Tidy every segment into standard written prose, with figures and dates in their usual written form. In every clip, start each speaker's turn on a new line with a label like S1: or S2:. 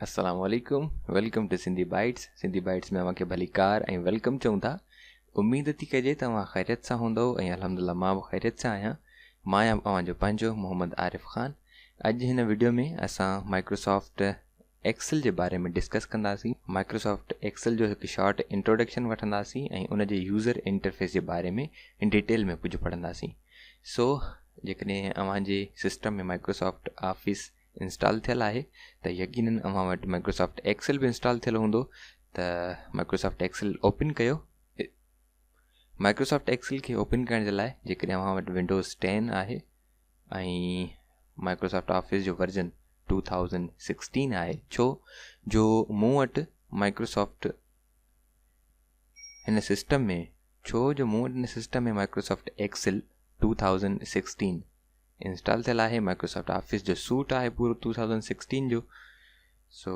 S1: السلام عليڪم welcome to Sindhi Bytes Sindhi Bytes ۾ اوهان کي ڀليڪار ۽ welcome چئون ٿا اميد ٿي ڪجي ته اوهان خيريت سان هوندؤ ۽ الحمدلله مان به خيريت سان آهيان مان آهيان اوهان جو پنهنجو محمد عارف خان اڄ هن وڊيو ۾ اسان مائڪروسافٽ ايڪسل جي باري ۾ ڊسڪس ڪنداسين مائڪروسافٽ ايڪسل جو هڪ شارٽ انٽروڊڪشن وٺنداسين ۽ ان جي يوزر انٽرفيس جي باري ۾ ڊيٽيل ۾ ڪجهه پڙهنداسين سو جيڪڏهن اوهان جي سسٽم ۾ مائڪروسافٽ آفيس انسٽال ٿيل آهي ته يقينن اوهان وٽ مائڪروسافٽ ايڪسل به انسٽال ٿيل هوندو ته مائڪروسافٽ ايڪسل اوپن ڪيو. مائڪروسافٽ ايڪسل کي اوپن ڪرڻ جي لاء جيڪڏهن اوهان وٽ ونڊوز 10 آهي ۽ مائڪروسافٽ آفيس جو ورجن 2016 آهي ڇو جو مون وٽ مائڪروسافٽ هن سسٽم ۾ ڇو جو مون وٽ هن سسٽم ۾ مائڪروسافٽ ايڪسل 2016 انسٽال ٿيل آهي مائڪروسافٽ آفيس جو سوٽ آهي پورو 2016 جو سو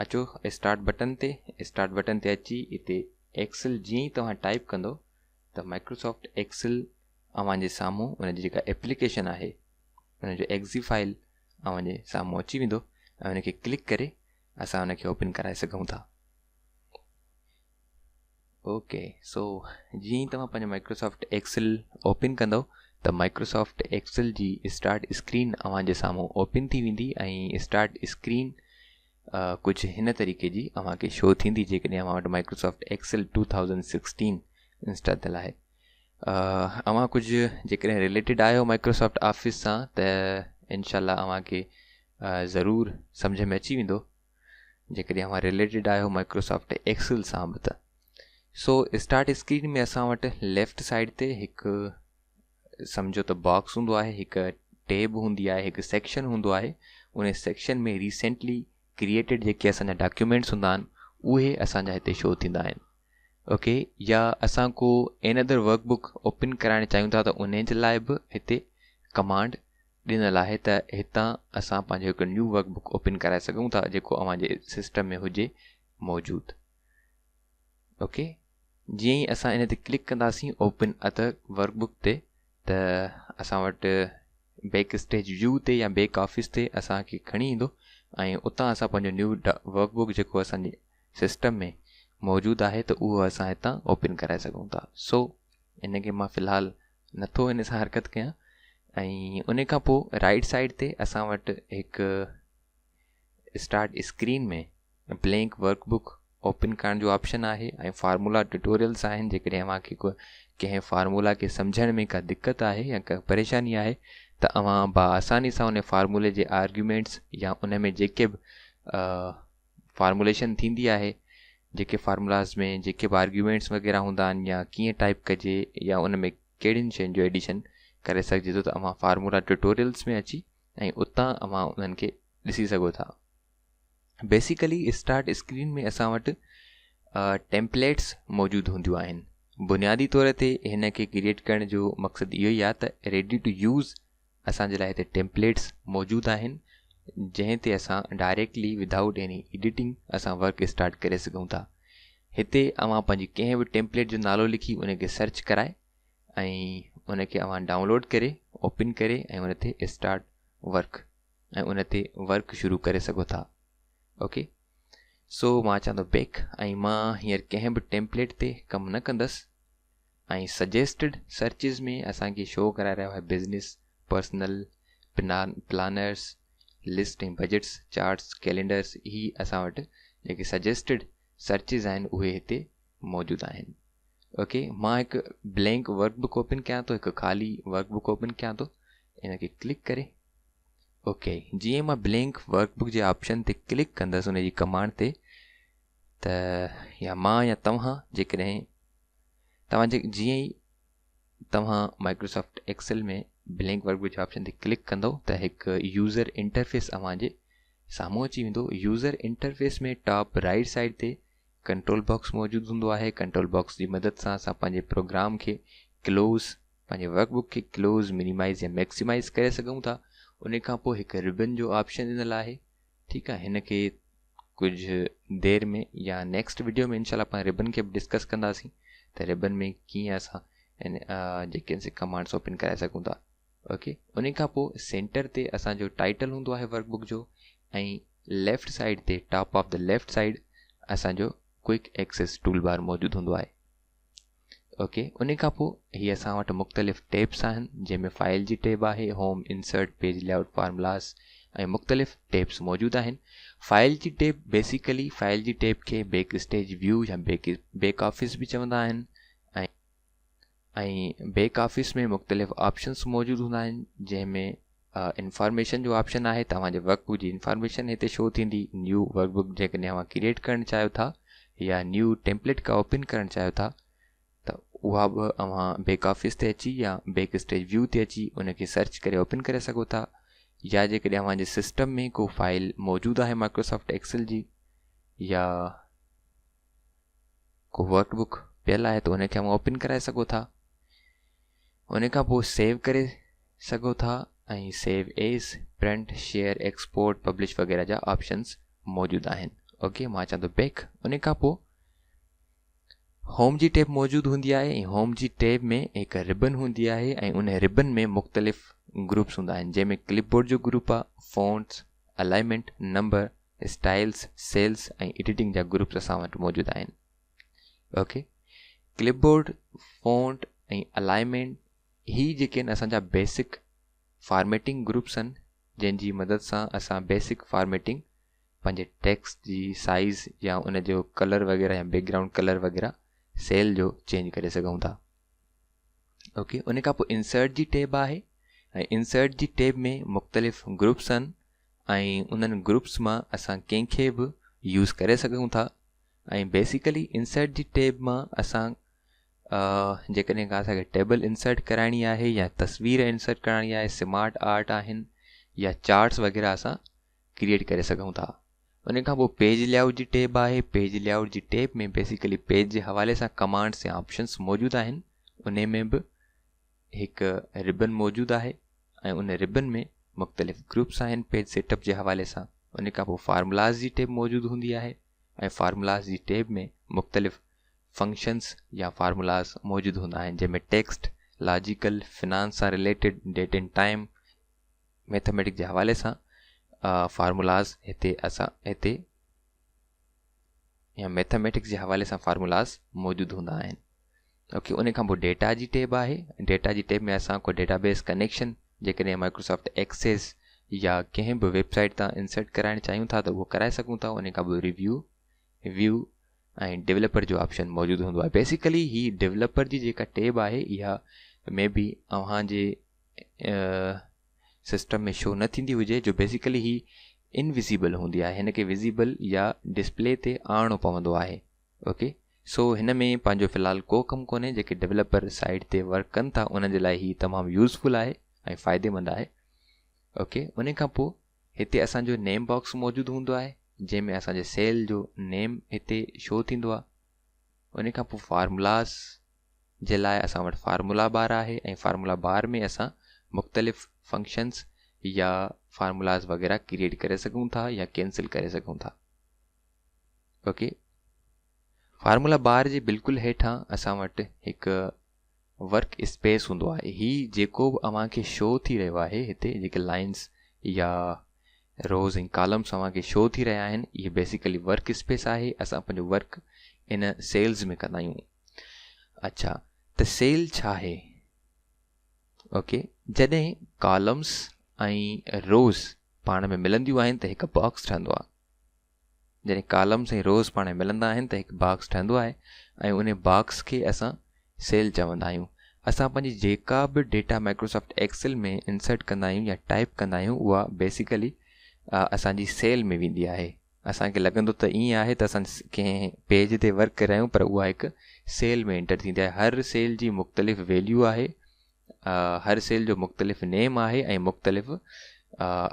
S1: اچو اسٽارٽ بٽن تي اسٽارٽ بٽن تي اچي اتي ايڪسل جيئن ئي توهان ٽائپ ڪندو ته مائڪروسافٽ ايڪسل اوهان جي سامهون ان جي جيڪا ايپليڪيشن آهي ان جو ايگزي فائل اوهان جي سامهون اچي ويندو ۽ ان کي ڪلڪ ڪري اسان ان کي اوپن ڪرائي سگهون ٿا. اوڪي سو جيئن ئي توهان پنهنجو مائڪروسافٽ ايڪسل اوپن ڪندو ته مائڪروسافٽ ايڪسل جي اسٽارٽ اسڪرين اوهان جي سامهون اوپن ٿي ويندي ۽ اسٽارٽ اسڪرين ڪجهه هن طريقي جي اوهان کي شو ٿيندي جيڪڏهن اوهان وٽ مائڪروسافٽ ايڪسل 2016 انسٽال ٿيل آهي اوهان ڪجهه جيڪڏهن رليٽيڊ آهيو مائڪروسافٽ آفيس سان ته انشاء الله اوهان کي ضرور سمجهه ۾ اچي ويندو جيڪڏهن اوهان رليٽيڊ آهيو مائڪروسافٽ ايڪسل سان به ته سو اسٽارٽ اسڪرين ۾ اسان وٽ ليفٽ سائيڊ تي هڪ سمجهو ته باڪس هوندو آهي هڪ ٽيب هوندي آهي هڪ سيڪشن هوندو آهي ان سيڪشن ۾ ريسينٽلي ڪريئيٽيڊ جيڪي اسان جا ڊاڪيومينٽس هوندا آهن اهي اسان جا هتي شو ٿيندا آهن اوڪي يا اسان ڪو N other work book open ڪرائڻ چاهيون ٿا ته ان جي لاء به هتي ڪمانڊ ڏنل آهي ته هتان اسان پنهنجو هڪ نيو ورڪ بڪ اوپن ڪرائي سگهون ٿا جيڪو اوهان جي سسٽم ۾ هجي موجود. اوڪي جيئن ئي اسان ان تي ڪلڪ ڪنداسين اوپن ادر ورڪ بڪ تي ته اسان وٽ بيڪ اسٽيج ويو تي يا بيڪ آفيس تي اسان کي کڻي ايندو ۽ اتان اسان پنهنجو نيو ورڪ بڪ جيڪو اسان جي سسٽم ۾ موجود آهي ته اهو اسان هتان اوپن ڪرائي سگهون ٿا. سو ان کي مان في الحال نٿو ان سان حرڪت ڪيان ۽ ان کان پوء رائٽ سائيڊ تي اسان وٽ هڪ start screen ۾ blank work book open ڪرڻ جو آپشن آهي ۽ فارمولا ٽيوٽوريلس آهن جيڪڏهن اوهان کي ڪو ڪنهن فارمولا کي سمجهڻ ۾ ڪا دقت آهي يا ڪا پريشاني آهي ته اوهان با آساني سان ان فارمولي جي آرگيومينٽس يا ان ۾ جيڪي به فارموليشن ٿيندي آهي جيڪي فارمولاز ۾ جيڪي به آرگيومينٽس وغيره هوندا آهن يا ڪيئن ٽائپ ڪجي يا ان ۾ ڪهڙين شين جو ايڊيشن ڪري سگهجي ٿو ته اوهان فارمولا ٽيوٽوريلس ۾ اچي ۽ اتان اوهان انهن کي ڏسي سگهو ٿا. بيسيڪلي اسٽارٽ اسڪرين ۾ اسان وٽ ٽيمپليٽس موجود هونديون آهن. بنيادي طور تي هن کي ڪريئيٽ ڪرڻ جو مقصد اهو ئي آهي ته ريڊي ٽو يوز اسان جي لاء هتي ٽيمپليٽس موجود آهن جنهن تي اسان ڊائريڪٽلي ودائوٽ ايني ايڊيٽنگ اسان ورڪ اسٽارٽ ڪري سگهون ٿا. هتي اوهان پنهنجي ڪنهن به ٽيمپليٽ جو نالو لکي ان کي سرچ ڪرائي ۽ ان کي اوهان ڊائونلوڊ ڪري اوپن ڪري ۽ ان تي اسٽارٽ ورڪ ۽ ان تي ورڪ شروع ڪري سگهو ٿا. اوڪي سو مان اچان ٿو بيڪ ۽ مان هينئر ڪنهن به ٽيمپليٽ تي ڪم نه ڪندس. ۽ سجيسٽڊ سرچز ۾ اسان کي شو ڪرائي رهيو آهي business, personal, planners, list ۽ budgets, charts, calendars هي اسان وٽ جيڪي سجيسٽڊ سرچز آهن اهي هتي موجود آهن. اوڪي مان هڪ بلينڪ ورڪ بڪ اوپن ڪيان ٿو هڪ خالي ورڪ بڪ اوپن ڪيان ٿو ان کي ڪلڪ ڪري اوڪي جيئن مان بلينڪ ورڪ بڪ جي آپشن تي ڪلڪ ڪندس ان جي ڪمانڊ تي ته يا مان يا توهان جيڪڏهن توهان جي جيئن ئي توهان Microsoft Excel ۾ blank workbook جي آپشن تي ڪلڪ ڪندو ته هڪ يوزر انٽرفيس اوهان جي سامهون اچي ويندو user interface ۾ top right side تي ڪنٽرول باڪس موجود هوندو آهي ڪنٽرول باڪس جي مدد سان اسان پنهنجي پروگرام کي ڪلوز پنهنجي ورڪ بڪ کي ڪلوز منيمائز يا ميڪسيمائز ڪري سگهون ٿا ان کان پوء هڪ ربن جو آپشن ڏنل آهي ٺيڪ آهي هن کي ڪجهه دير ۾ يا نيڪسٽ وڊيو ۾ انشاء الله پاڻ ربن کي به ڊسڪس ڪنداسين ته ربن ۾ ڪيئن اسان ان جيڪي سي ڪمانڊس اوپن ڪرائي سگهون ٿا اوڪي ان کان پوء سينٽر تي اسان جو ٽائيٽل هوندو آهي ورڪ بڪ جو ۽ ليفٽ سائيڊ تي top of the left side اسان جو ڪوئڪ ايڪسيس ٽول بار موجود هوندو آهي. اوڪي ان کان پوء هي اسان وٽ مختلف ٽيبس آهن جنهن ۾ فائل جي ٽيب آهي، home, insert, page layout, formulas ۽ مختلف ٽيبس موجود آهن. فائل جي ٽيب بيسيڪلي فائل جي ٽيب کي بيڪ اسٽيج ويو يا بيڪ آفيس به چوندا آهن ۽ ۽ بيڪ آفيس ۾ مختلف آپشنس موجود هوندا آهن جنهن ۾ انفارميشن جو آپشن آهي توهان جي ورڪ بڪ جي انفارميشن هتي شو ٿيندي. نيو ورڪ بڪ جيڪڏهن اوهان ڪريئيٽ ڪرڻ چاهيو ٿا يا نيو ٽيمپليٽ کا اوپن ڪرڻ چاهيو ٿا ته اها به اوهان بيڪ آفيس تي اچي يا بيڪ اسٽيج ويو تي اچي ان کي سرچ ڪري اوپن ڪري سگهو ٿا. يا جيڪڏهن اوهان جي سسٽم ۾ ڪو فائل موجود آهي مائڪروسافٽ ايڪسل جي يا ڪو ورڪ بڪ پيل آهي ته ان کي اوهان اوپن ڪرائي سگهو ٿا. ان کان پوء سيو ڪري سگهو ٿا ۽ save as, print, share, export, publish وغيره جا آپشنس موجود آهن. اوڪي مان اچان ٿو بيڪ. ان کان پوء هوم جي ٽيب موجود هوندي آهي ۽ هوم جي ٽيب ۾ هڪ ربن هوندي آهي ۽ ان ربن ۾ مختلف گروپس هوندا آهن جنهن ۾ ڪلپ بورڊ جو گروپ آهي، fonts, alignment, number, styles, cells ۽ editing جا گروپس اسان وٽ موجود آهن. Okay clipboard, font ۽ alignment هي جيڪي آهن اسان جا بيسڪ فارميٽنگ گروپس آهن جنهن جي مدد سان اسان بيسڪ فارميٽنگ پنهنجي ٽيڪسٽ جي سائز يا ان جو ڪلر وغيره يا بيڪ گرائونڊ ڪلر وغيره سيل جو چينج ڪري سگهون ٿا. اوڪي ان کان پوء انسرٽ جي ٽيب آهي ۽ انسرٽ جي ٽيب ۾ مختلف گروپس آهن ۽ انهن گروپس مان اسان ڪنهن کي به يوز ڪري سگهون ٿا ۽ بيسيڪلي انسرٽ جي ٽيب مان اسان جيڪڏهن ڪا اسان کي ٽيبل انسرٽ ڪرائڻي آهي يا تصوير انسرٽ ڪرائڻي آهي، سمارٽ آرٽ آهن يا چارٽس وغيره اسان ڪريئيٽ ڪري سگهون ٿا. ان کان پوء پيج لي آئوٽ جي ٽيب آهي. پيج لي آئوٽ جي ٽيب ۾ بيسيڪلي پيج جي حوالي سان ڪمانڊس يا آپشنس موجود آهن. ان ۾ به هڪ ربن موجود آهي ۽ ان ربن ۾ مختلف گروپس آهن پيج سيٽ اپ جي حوالي سان. ان کان پوء فارمولاز جي ٽيب موجود هوندي آهي ۽ فارمولاز جي ٽيب ۾ مختلف فنڪشنس يا فارمولاز موجود هوندا آهن جنهن ۾ ٽيڪسٽ، لاجيڪل، فنانس سان related, date and time, mathematic جي حوالي سان فارمولاز هتي اسان هتي يا ميٿاميٽڪس جي حوالي سان فارمولاز موجود هوندا آهن. اوڪي ان کان پوء ڊيٽا جي ٽيب آهي. ڊيٽا جي ٽيب ۾ اسان ڪو ڊيٽا بيس ڪنيڪشن جيڪڏهن مائڪروسافٽ ايڪسيس يا ڪنهن به ويب سائيٽ تان انسرٽ ڪرائڻ چاهيون ٿا ته اهو ڪرائي سگهون ٿا. ان کان پوء ريويو، ويو ۽ ڊيولپر جو آپشن موجود هوندو آهي. بيسيڪلي هي ڊيولپر جي جيڪا ٽيب آهي اها مي بي اوهان جي سسٽم ۾ شو نه ٿيندي هجي جو بيسيڪلي هي انوزيبل هوندي آهي، هن کي وزيبل يا ڊسپلي تي آڻڻو پوندو آهي. اوڪي سو هن ۾ پنهنجو في الحال ڪو ڪم ڪونهي، جيڪي ڊيولپر سائيٽ تي ورڪ ڪن ٿا انهن جي لاء هي تمام يوزفل آهي ۽ فائديمند آهي. اوڪي ان کان پوء هتي اسان جو نيم باڪس موجود هوندو آهي جنهن ۾ اسان جي سيل جو نيم هتي شو ٿيندو آهي. ان کان پوء فارمولاز جي لاء اسان وٽ فارمولا بار آهي ۽ فارمولا بار ۾ اسان مختلف فنڪشنس يا فارمولاز وغيره ڪريئيٽ ڪري سگهون ٿا يا ڪينسل ڪري سگهون ٿا. اوڪي فارمولا بار جي بلڪل هيٺان اسان وٽ هڪ ورڪ اسپيس هوندو آهي. هي جيڪو به اوهان کي شو ٿي رهيو آهي هتي جيڪي لائنس يا روز ۽ ڪالمس اوهان کي شو ٿي رهيا آهن اهي بيسيڪلي ورڪ اسپيس آهي. اسان پنهنجو ورڪ ان سيلز ۾ ڪندا آهيون. اڇا ته سيل ڇا آهي؟ اوڪي جڏهن ڪالمس ۽ روز پاڻ ۾ ملنديون آهن ته هڪ باڪس ٺهندو آهي. جڏهن ڪالمس ۽ روز پاڻ ۾ ملندا آهن ته هڪ باڪس ٺهندو آهي ۽ ان باڪس کي اسان سيل چوندا آهيون. اسان پنهنجي جيڪا به ڊيٽا مائڪروسافٽ ايڪسل ۾ انسرٽ ڪندا آهيون يا ٽائپ ڪندا آهيون اها بيسيڪلي اسان جي سيل ۾ ويندي آهي. اسان کي لڳندو ته ائين آهي ته اسان ڪنهن پيج تي ورڪ ڪري رهيا آهيون پر اها هڪ سيل ۾ انٽر ٿيندي آهي. هر سيل جي مختلف ويليو آهي، هر سيل جو مختلف نيم آهي ۽ مختلف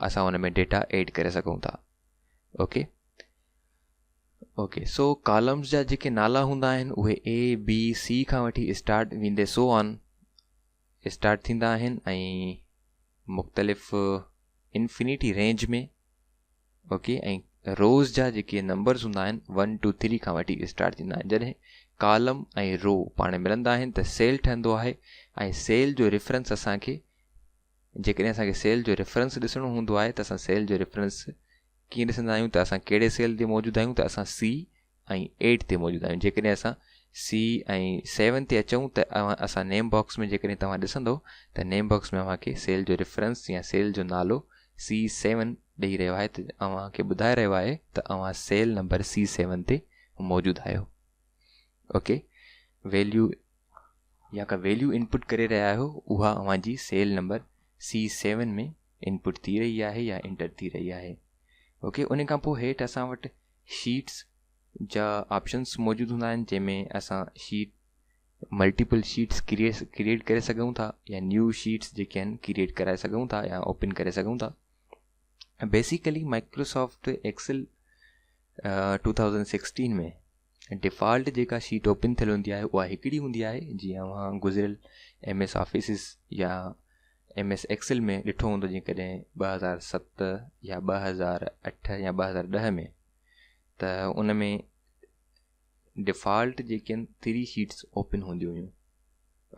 S1: اسان ان ۾ ڊيٽا ايڊ ڪري سگهون ٿا. اوڪي اوڪي سو ڪالمز جا جيڪي نالا هوندا آهن اهي اي بي سي کان وٺي اسٽارٽ ويندي سو آن اسٽارٽ ٿيندا آهن ۽ مختلف انفينيٽي رينج ۾ اوڪي ۽ روز جا جيڪي نمبرز هوندا آهن ون ٽو ٿري کان وٺي اسٽارٽ ٿيندا آهن. جڏهن ڪالم ۽ رو پاڻ ملندا آهن ته سيل ٺهندو آهي ۽ سيل جو ريفرنس اسان کي جيڪڏهن اسان کي سيل جو ريفرنس ڏسڻو هوندو آهي ته اسان سيل جو ريفرنس ڪيئن ڏسندا آهيون ته اسان ڪهڙي سيل تي موجود آهيون ته اسان سي ۽ ايٽ تي موجود آهيون. جيڪڏهن اسان سي ۽ سيون تي اچون ته اسان نيم باڪس ۾ جيڪڏهن توهان ڏسندو ته نيم باڪس ۾ اوهان کي سيل جو ريفرنس يا سيل جو نالو سي سيون ڏئي رهيو آهي ته اوهان کي ٻڌائي رهيو آهي ته اوهان سيل نمبر سي سيون تي موجود آهيو. اوڪي ويليو يا ڪا ويليو انپٽ ڪري رهيا آهيو اها اوهان جي سيل نمبر سي سيون ۾ انپٽ ٿي رهي آهي يا انٽر ٿي رهي آهي. اوڪي ان کان پوء هيٺ اسان وٽ شيٽس جا آپشنس موجود هوندا آهن جنهن ۾ اسان شيٽ ملٽيپل شيٽس ڪريئيٽ ڪري سگهون ٿا يا نيو شيٽس جيڪي آهن ڪريئيٽ ڪرائي سگهون ٿا يا اوپن ڪري سگهون ٿا. بيسيڪلي مائڪروسافٽ ايڪسل 2016 ۾ ڊيفالٽ جيڪا شيٽ اوپن ٿيل هوندي آهي اها هڪڙي هوندي آهي جيئن اوهان گذريل ايم ايس آفيسز يا ايم ايس ايڪسل ۾ ڏٺو هوندو جيڪڏهن 2007 يا 2008 يا 2010 ۾ ته ان ۾ ڊيفالٽ جيڪي آهن ٿري شيٽس اوپن هونديون هيون.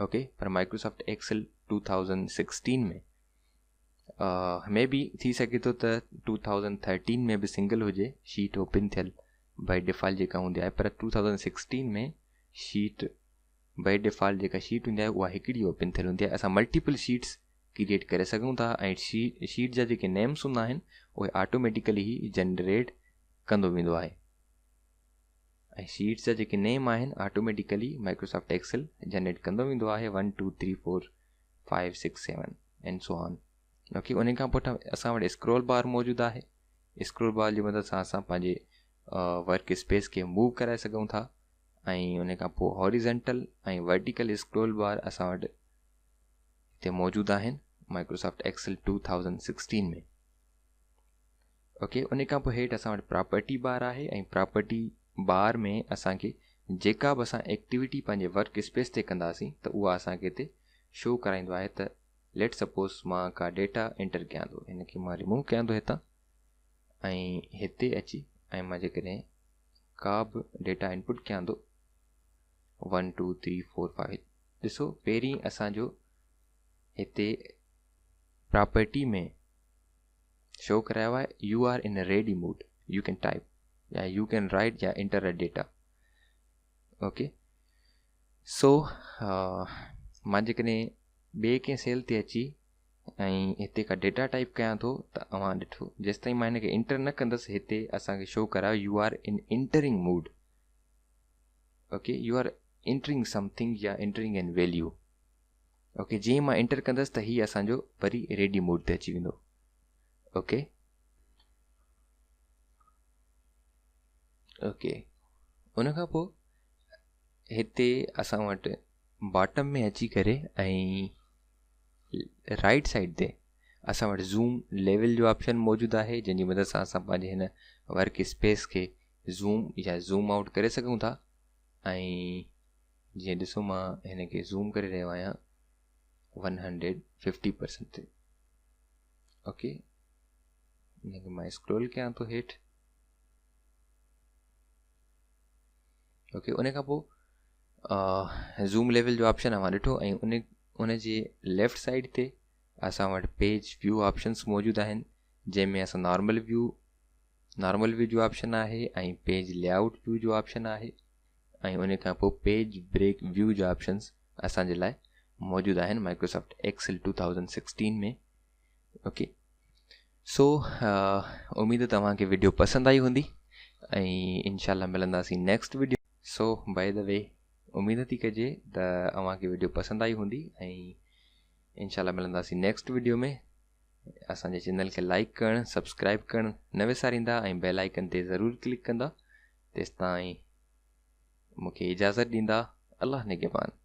S1: اوڪي پر مائڪروسافٽ ايڪسل 2016 ۾ ۾ به ٿي سگهي ٿو ته 2013 ۾ به سنگل هجي شيٽ اوپن ٿيل بائي ڊيفالٽ جيڪا هوندي آهي پر 2016 ۾ شيٽ بائي ڊيفالٽ جيڪا شيٽ هوندي آهي اها هڪڙي اوپن ٿيل هوندي آهي. اسان ملٽيپل شيٽس ڪريئيٽ ڪري سگهون ٿا ۽ شيٽ جا جيڪي نيمس هوندا آهن اهي آٽوميٽيڪلي هي جنريٽ ڪندو ويندو آهي ۽ شيٽس جا جيڪي نيم آهن آٽوميٽيڪلي مائڪروسافٽ ايڪسل جنريٽ ڪندو ويندو آهي 1 2 3 4 5 6 7 اينڊ سو آن. اوڪي ان کان پوء اسان وٽ اسڪرول بار موجود آهي. اسڪرول بار جي مدد سان اسان پنهنجي ورڪ اسپيس کي موو ڪرائي سگهون ٿا ۽ ان کان پوء هوريزنٽل ۽ ورٽيڪل اسڪرول بار اسان وٽ هتي موجود آهن مائڪروسافٽ ايڪسل 2016 ۾. اوڪي ان کان پوء هيٺ اسان وٽ پراپرٽي بار آهي ۽ پراپرٽي بار ۾ اسان کي جيڪا به اسان ايڪٽيوٽي پنهنجي ورڪ اسپيس تي ڪنداسين ته اها اسان کي هتي شو ڪرائيندو آهي. ته ليٽ سپوز مان ڪا ڊيٽا انٽر ڪيان ٿو، هن کي مان ريموو ڪيان ٿو هتان ۽ هتي اچي ۽ مان جيڪڏهن ڪا به ڊيٽا انپٽ ڪيان ٿو 1 2 3 4 5، ڏسو پهرين اسان جو هتي پراپرٽي ۾ شو ڪرايو آهي you are in ready mode, you can type يا you can write يا انٽر ا ڊيٽا. اوڪي سو مان جيڪڏهن ٻئي ڪنهن سيل تي اچي ۽ هتي ڪا ڊيٽا ٽائپ ڪيان ٿو ته اوهان ڏٺو جيستائين مان هن کي انٽر نه ڪندس هتي اسان کي شو ڪرايو you are in entering mode. Okay you are entering something يا انٽرنگ ان ويليو. اوڪي جيئن مان انٽر ڪندس ته هي اسان جو وري ريڊي موڊ تي اچي ويندو. اوڪي اوڪي ان کان پوء هتي اسان وٽ باٽم ۾ اچي ڪري ۽ رائٽ سائيڊ تي اسان وٽ زوم ليول جو آپشن موجود آهي جنهن جي مدد سان اسان پنهنجي هن ورڪ اسپيس کي زوم يا زوم آئوٽ ڪري سگهون ٿا. ۽ جيئن ڏسو مان هن کي زوم ڪري رهيو آهيان 150% تي. اوڪي هن کي مان اسڪرول ڪيان ٿو هيٺ. اوڪي ان کان پوء زوم ليول جو آپشن اوهان ڏٺو ۽ ان جي ليفٽ سائيڊ تي اسان وٽ پيج ويو آپشنس موجود آهن جنهن ۾ اسان نارمل ويو جو آپشن آهي ۽ پيج لي آئوٽ ويو جو آپشن آهي ۽ ان کان پوء پيج بريڪ ويو جا آپشنس اسان جي لاء موجود آهن مائڪروسافٽ ايڪسل 2016 ۾. اوڪي سو اميد ته اوهان کي وڊيو پسند آئي هوندي ۽ انشاء الله ملنداسين next video. So by the way اميد ٿي ڪجي ته اوهان کي وڊيو پسند آئي هوندي ۽ انشاء الله ملنداسين نيڪسٽ وڊيو ۾. اسان جي چينل کي لائڪ ڪرڻ سبسڪرائب ڪرڻ نه وساريندا ۽ بيل آئيڪن تي ضرور ڪلڪ ڪندا. تيستائين مونکي اجازت ڏيندا. الله نگهبان.